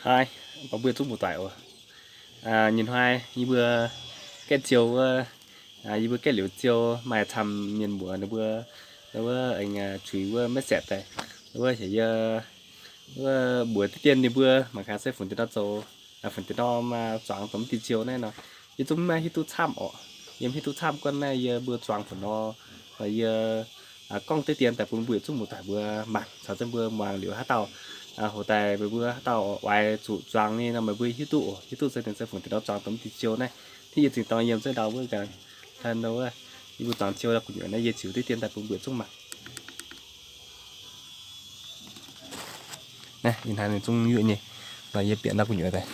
Haih, mbuo yietc zungv muoz-doic oc. Nyei hnoi yie mbuo gaeqv ziou wuov, yie mbuo gaeqv liuz ziou maaih camv mienh muoz ninh mbuo, ninh mbuo aengx zuiz wuov maiv setv daaih, ninh mbuo heuc yie wuov mbuox diqv dien ninh mbuo mangc gaax se fungc deix norm zoux, fungc deix norm zuangx dongh mv diuh ziou naaiv nor. Yie zungv maiv hiuv duqv camv orqc. Yie mv hiuv duqv camv guonv naaiv yie mbuo zuangx fungc nor, yie gorngv diqv dien daaih bun mbuo yietc zungv muoz-doic mbuo mangc caux zengv mbuo muangx liuz haaix dauh hoc daaih meih mbuo haaix dauh oix zuqc zuangx nyei nor meih mbuo hiuv duqv oc. Hiuv duqv se ninh se fungc deix norm zuangx dongh mv diuh ziou naaiv. Hnangv yie zingh dorng yiem zengv ndau wuov ganh, yie mbuo zuangx ziou la'gu'nyuoz naaiv yie ziux diqv dien daaih bun mbuo yietc zungv mangc. Naaiv ih hnoi ninh zungv yuoqv nyei, nor yie bieqc ndau gu'nyuoz daaih.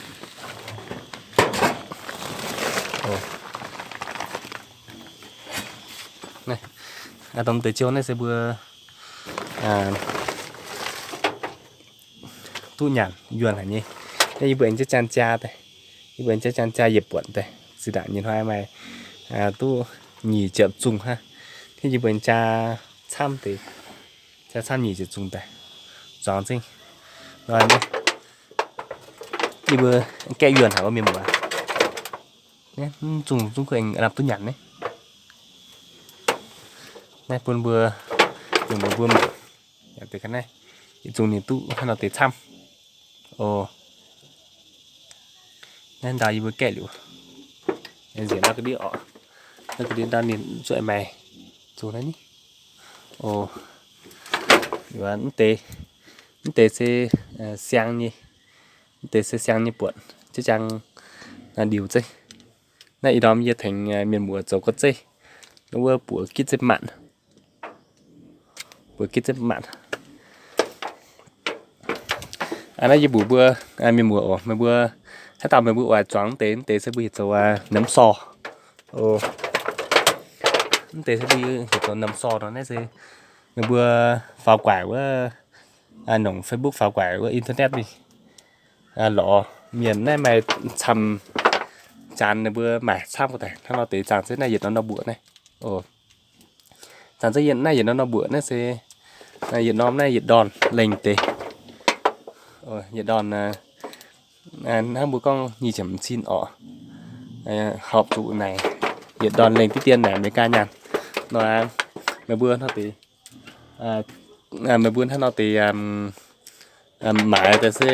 Naaiv dongh deix ziou naaiv se mbuo duqv nyanc yuonh haic nyei. Naaiv yie mbuo aengx jaa jaa daaih, yie mbuo aengx jaa jaa jaa yietc buonc daaih, zinh ndaangc nyei hnoi maaih duqv nyic ziepc zungh hnangv. Hnangv yie mbuo aengx jaa camv deix, jaa camv nyic ziepc zungh daaih, zuangx zengv. Yie mbuo gaeqv yuonh haic wuov mienh muoz. Naaiv zungh zungv kuv aengx lamh duqv nyanc naaiv. Naaiv bun mbuo, mbuo mbuo mangc. Naaiv yietc zungh ninh duqv haaix nor deix camv. Oc, naaiv ndau yie mbuo gaeqv liuz, nziex ndau ga'ndiev oc. Ndau ga'ndiev ndau ninh zuqc maaih zungh naaiv ni. Oc, mv deix, mv deix se siang nyei, mv deix se siang nyei buonc, jiex jangx ndiux zeiv. Naaiv ih ndorm yie tengx mienh muoz zoux gorx zeiv, wuov buoz gitv zeiv maanc, buoz gitv zeiv maanc. Naaiv yie mbuox mbuo mienh muoz oc, meih mbuo haaix dauh meih mbuo oix zuangx mv deix, mv deix se mbuo heuc zoux น้ำซอ. Mv deix se mbuo heuc zoux น้ำซอ nor, naaiv se meih mbuo faaux guaix wuov, nongc Facebook faaux guaix wuov internet mingh lorz mienh naaiv maaih camv, janx ninh mbuo maaic camv daaih hnangv nor deix zaangc zengv naaiv yietc norm nor mbuoqc naaiv. Zaangc zengv naaiv yietc norm nor mbuoqc naaiv se yietc norm naaiv yietc ndorn lengh deix. Yietc ndorn hnangv mbuo gorngv nyic ziepc cin orqc, horpc zuqc naaic yietc ndorn lengh diqv dien naaic America nyaanh nor. Meih mbuo hnangv deix, meih mbuo hnangv nor deix maaiz daaih se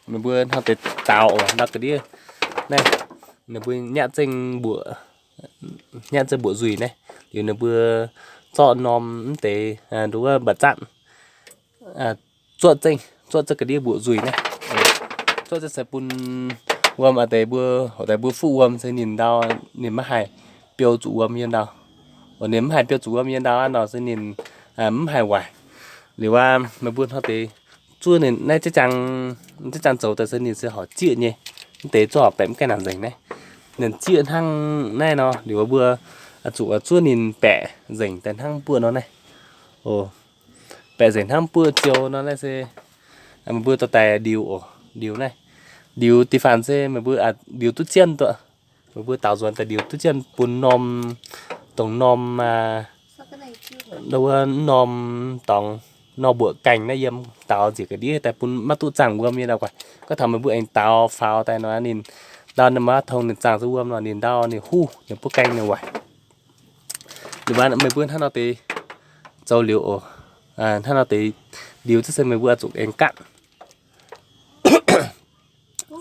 meih mbuo hnangv deix daaux oc, ndau ga'ndiev naaiv, ninh mbuo nyatv zengv mbuoqc, nyatv zengv mbuoqc nzuih naaiv liuz ninh mbuo zorqv norm mv deix nduov mba'zanv zuotv zengv, zuotv zengv ga'ndiev mbuoqc nzuih naaiv. Zuotv zengv se bun wuom a'deix mbuo, hoc daaih mbuo fuqv wuom se ninh ndau, ninh maiv haih biou zuqc wuom yiem ndau. Ninh mv haih biou zuqc wuom yiem ndau aqv nor se ninh mv haih waaic. Liuz aqv, meih mbuo hnangv deix zuov ninh naaiv, zieqv jangx zoux daaih se ninh se horpc zieqv nyei. Mv deix zuov horpc baeqc mv gaengh nangc nzengc naaiv. Ninh zieqv hnangv naaiv nor liuz mbuo zuqc zuov ninh baeqc nzengc daaih hnangv buoqv nor naaiv. Baeqc nzengc hnangv buoqv ziou nor naaiv se meih mbuo dorh daaih ndiux oc, ndiux naaiv. Ndiux da'faanh se meih mbuo ndiux duqv jienv duqv, meih mbuo daaux nzuonx daaih ndiux duqv jienv bun norm, dongh norm, wuov norm dorngx nor mbuoqc gaengh naaiv yiem daaux nzieqc ga'ndiev daaih bun maiv duqv zaangh wuom nyei ndau guaix. Gorngv taux meih mbuo aengx daaux faaux daaih nor ninh ndau ninh maiv tong ninh zaangh zuqc wuom nor ninh ndau ninh huv ninh buov gaengh ninh waaic. Liuz meih mbuo hnangv nor deix zoux liuz oc, hnangv nor deix liuz zieqv se meih mbuo zuqc aengx gatv.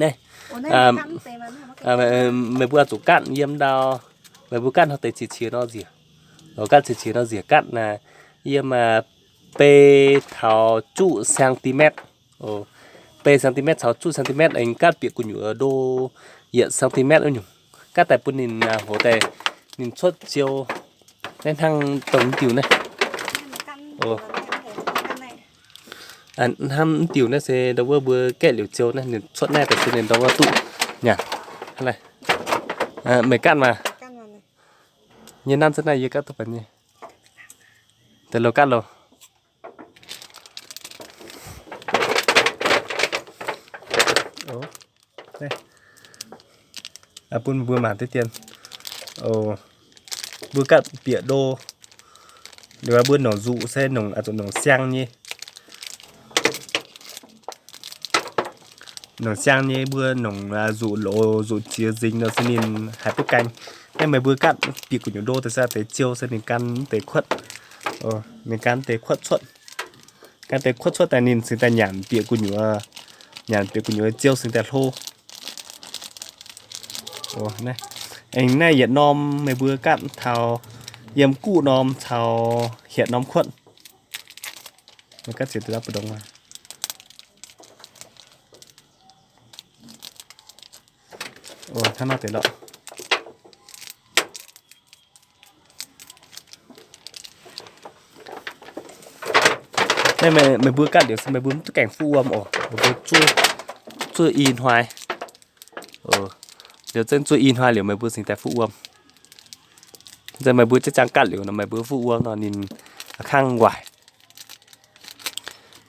Naaiv, meih mbuo zuqc gatv yiem ndau, meih mbuo gatv hnangv deix qiex qiex nor nzieqc, gatv qiex qiex nor nzieqc gatv naaiv yiem bei taux juqv centimet. Bei centimet caux juqv centimet aengx gatv bieqc gu'nyuoz ndo yietc centimet wuov nyungc. Gatv daaih bun ninh hoz daaih ninh cuotv ziou naaiv hnangv dongh mv diuh naaiv. Hnangv mv diuh naaiv se ndau wuov mbuo gaeqv liuz ziou naaiv ninh cuotv naaiv daaih se ninh ndau wuov duqv nyanc. Meih gatv maah? Nyei nanv zunv naaiv yie gatv duqv baac nyei. Deix loz gatv loh. Bun mbuo mangc diqv dien. Mbuo gatv bieqc ndo, liuz mbuo nongc nzuqc se nongc, zuqc nongc siang nyei. nongc siang nyei mbuo nongc nzuqc loz nzuqc ziex nzingx nor se ninh haiz duqv gaeng. Naaiv meih mbuo gaatv bieqc gu'nyuoz ndo deix se deix ziou se ninh gan deix kuotv. Ninh gan deix kuotv cuotv. Gan deix kuotv cuotv daaih ninh cingx daaih nyanc bieqc gu'nyuoz, nyanc bieqc gu'nyuoz ziou cingx daaih hlo. Aengx naaiv yietc norm meih mbuo gaatv taux yiem guv norm caux hietc norm kuotv. Naaiv meih mbuo gaatv liuz se meih mbuo mv duqv gaengh fuqv wuom oc. Meih mbuo zuov i hnoi. Liuz zengv zuov i hnoi liuz meih mbuo cingx daaih fuqv wuom. Zengv meih mbuo jiex jaang gaatv liuz nor meih mbuo fuqv wuom nor ninh kangv waaic.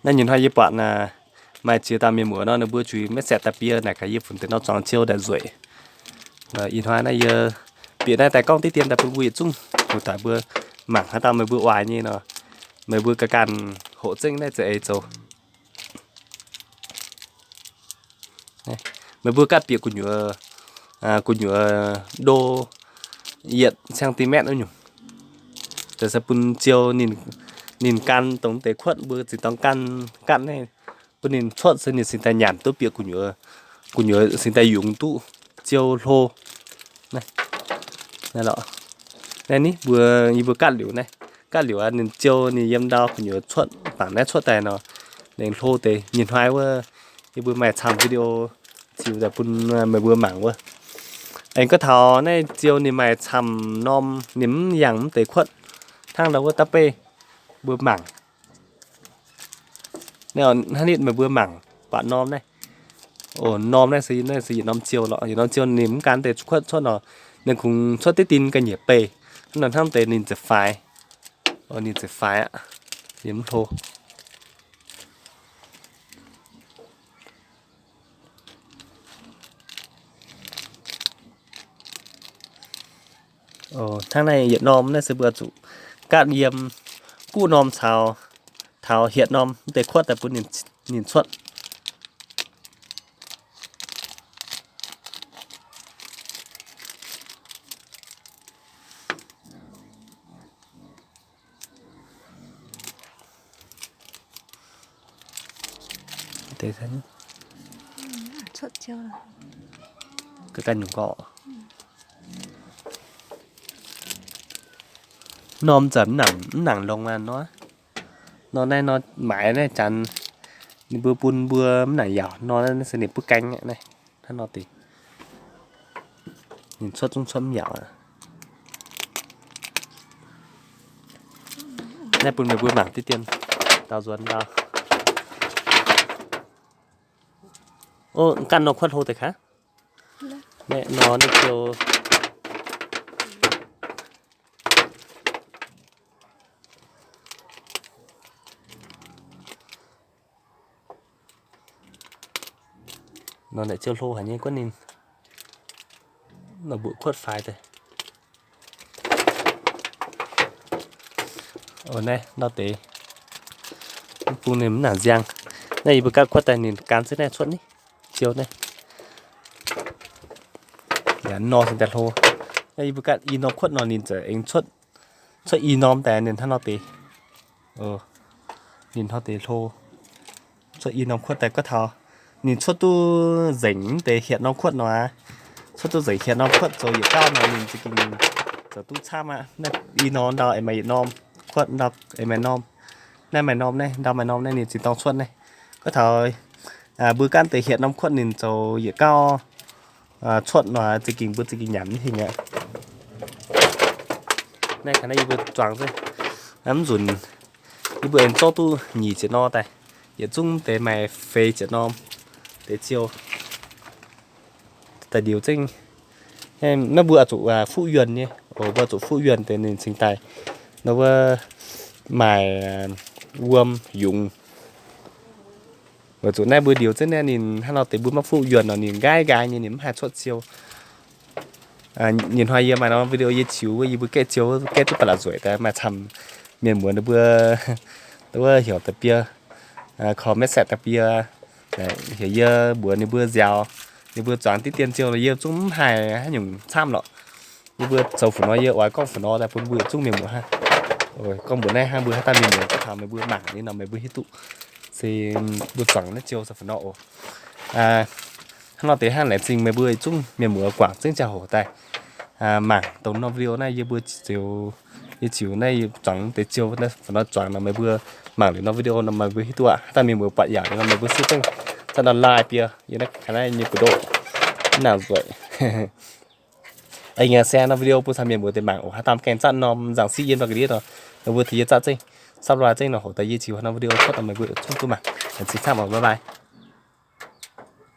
Naaiv nyungc hnoi yie buatc maaih ziex dauh mienh muoz nor ninh mbuo juix maiv saetv daaih biei naaic gaax yie funx deix nor zuangx ziou daaih nzueic. Ih hnoi naaiv yie bieqc naaiv daaih gorngv diqv dien daaih bun mbuo yietc zungv hoqc daic mbuo mangc haaix dauh meih mbuo oix nyei nor, meih mbuo ganh ganh hoqc zengv naaiv za'eix zoux. Meih mbuo gaatv bieqc gu'nyuoz, gu'nyuoz ndo yietc centimeter wuov nyungc. Deix se bun ziou ninh gan dongh deix kuotv mbuo zinh dorngx gan, gan naaiv bun ninh cuotv se ninh cingx daaih nyanc duqv bieqc gu'nyuoz, gu'nyuoz cingx daaih yungz duqv ziou hlo. Naaiv ni mbuo, yie mbuo gaatv liuz naaiv, gaatv liuz ninh ziou ninh yiem ndau gu'nyuoz cuotv, bangc naaiv cuotv daaih nor, ninh hlo deix nyei hnoi wuov, yie mbuo maaih camv video ziux daaih bun meih mbuo mangc wuov. Aengx gorngv taux naaiv ziou ninh maaih camv norm, ninh mv yangh mv deix kuotv hnangv ndau wuov da'beiv mbuo mangc. Naaiv hnangv nitv meih mbuo mangc buatc norm naaiv. Norm naaiv se, naaiv se yietc norm ziou lorqc. Yietc norm ziou ninh mv gan deix kuotv cuotv nor, ninh kungx cuotv diqv dien ga'nyiec beih. Hnangv nor hnangv deix ninh ziouc faix. Ninh ziouc faix aqv. Ninh mv hlo. Hnangv naaiv yietc norm naaiv se mbuo zuqc gaatv yiem guv norm caux, taux hietc norm deix kuotv daaih bun ninh cuotv. Norm zanc mv nangc longx aqv nor. Nor naaiv nor maaiz naaiv janx ninh mbuo bun mbuo mv nangc yaauc nor, naaiv se ninh butv gaeng aqv naaiv. Hnangv nor deix, ninh cuotv zungv cuotv mv yaauc. Naaiv bun meih mbuo mangc diqv dien, daaux nzuonx ndau. Ov, ganh nor kuotv hlo deix kaav. Naaiv nor naaiv ziou. Nor naaiv ziou hlo haic nyei guonv ninh. Nor mbuoqc kuotv faix deix. Naaiv nor deix, bung ninh mv nangc nziang. Naaiv yie mbuo gaatv kuotv daaih ninh gan ziex naaiv cuotv ni, ziou naaiv. Nor cingx daaih hlo. Naaiv yie mbuo gaatv i norm kuotv nor ninh za'gengh cuotv, cuotv i norm daaih ninh hnangv nor deix. Ninh hnangv deix hlo. Cuotv i norm kuotv daaih gorngv taux ninh cuotv duqv nzengc mv deix hietc norm kuotv nor aqv. Cuotv duqv nzengc hietc norm kuotv zoux yietc gauv nor ninh za'gengh zoux duqv camv aqv. Naaiv i norm ndau aengx maaih yietc norm kuotv, ndau aengx maaih norm. Naaiv maaih norm naaiv, ndau maaih norm naaiv ninh zinh dorng cuotv naaiv. Gorngv taux mbuo gaanv deix hietc norm kuotv ninh zoux yietc gauv cuotv nor za'gengh mbuo za'gengh nyanc mv hingh aqv. Naaiv ga'naaiv yie mbuo zuangx se mv nzunc yie mbuo aengx zorqv duqv nyic ziepc norm daaih, yietc zungv deix maaih feix ziepc norm deix ziou. Daaih liuz zengv, naaiv mbuo oix zuqc fuqv yuonh nyei, mbuo oix zuqc fuqv yuonh deix ninh cingx daaih nor wuov maaih wuom yungz. Weic zuqc naaiv mbuo liuz zengv naaiv ninh hnangv nor deix mbuo maiv fuqv yuonh nor ninh nqaaiv nqaai nyei, ninh mv haih cuotv ziou. Nyei hnoi yie maaih norm video yie ziux wuov yie mbuo gaeqv ziou gaeqv duqv ba'laqc nzueic daaih maaih camv mienh muonz ninh mbuo wuov heuc daaih biei, comment daaih biei, Heuc yie mbuox ninh mbuo nziaaux, ninh mbuo zuangx diqv dien ziouh nor yie zungv mv haih haaix nyungc camv lorqc. Ninh mbuo zoux fu nor yie oix gorngv fu nor daaih bun mbuo yietc zungv mienh muoz hnangv. Gorngv mbuox naaiv hnangv, mbuo haaix dauh mienh muoz gorngv taux meih mbuo mangc liuz nor meih mbuo hiuv duqv se mbuo zuangx naaiv ziouh se fu nor oc. Hnangv nor deix hnangv, laengz zingh meih mbuo yietc zungv mienh muoz guangc zengv ziangh hoc daaih mangc dongh norm video naaiv. Yie mbuo ziouc, yie ziouc naaiv zuangx deix ziouh fu nor zuangx nor meih mbuo mangc liuz norm video nor meih mbuo hiuv duqv aqv. Haaix dauh mienh muoz buatc yaac nor meih mbuo se zengv zatv norm like bie yie naaiv ka'naaiv nyei buoz-ndoqv mv nangc nzueic. Ih nyei se norm video bun caux mienh muoz deix mangc oc. Haaix dauh gaengh zatv norm nzangc siqv yiem ndau ga'ndiev nor, meih mbuo tengx yie zatv zengv, subscribe zengv nor hoc daaih yie ziouc norm video cuotv daaih meih mbuo zungv duqv mangc. Laengz zingh camv oc, bye bye.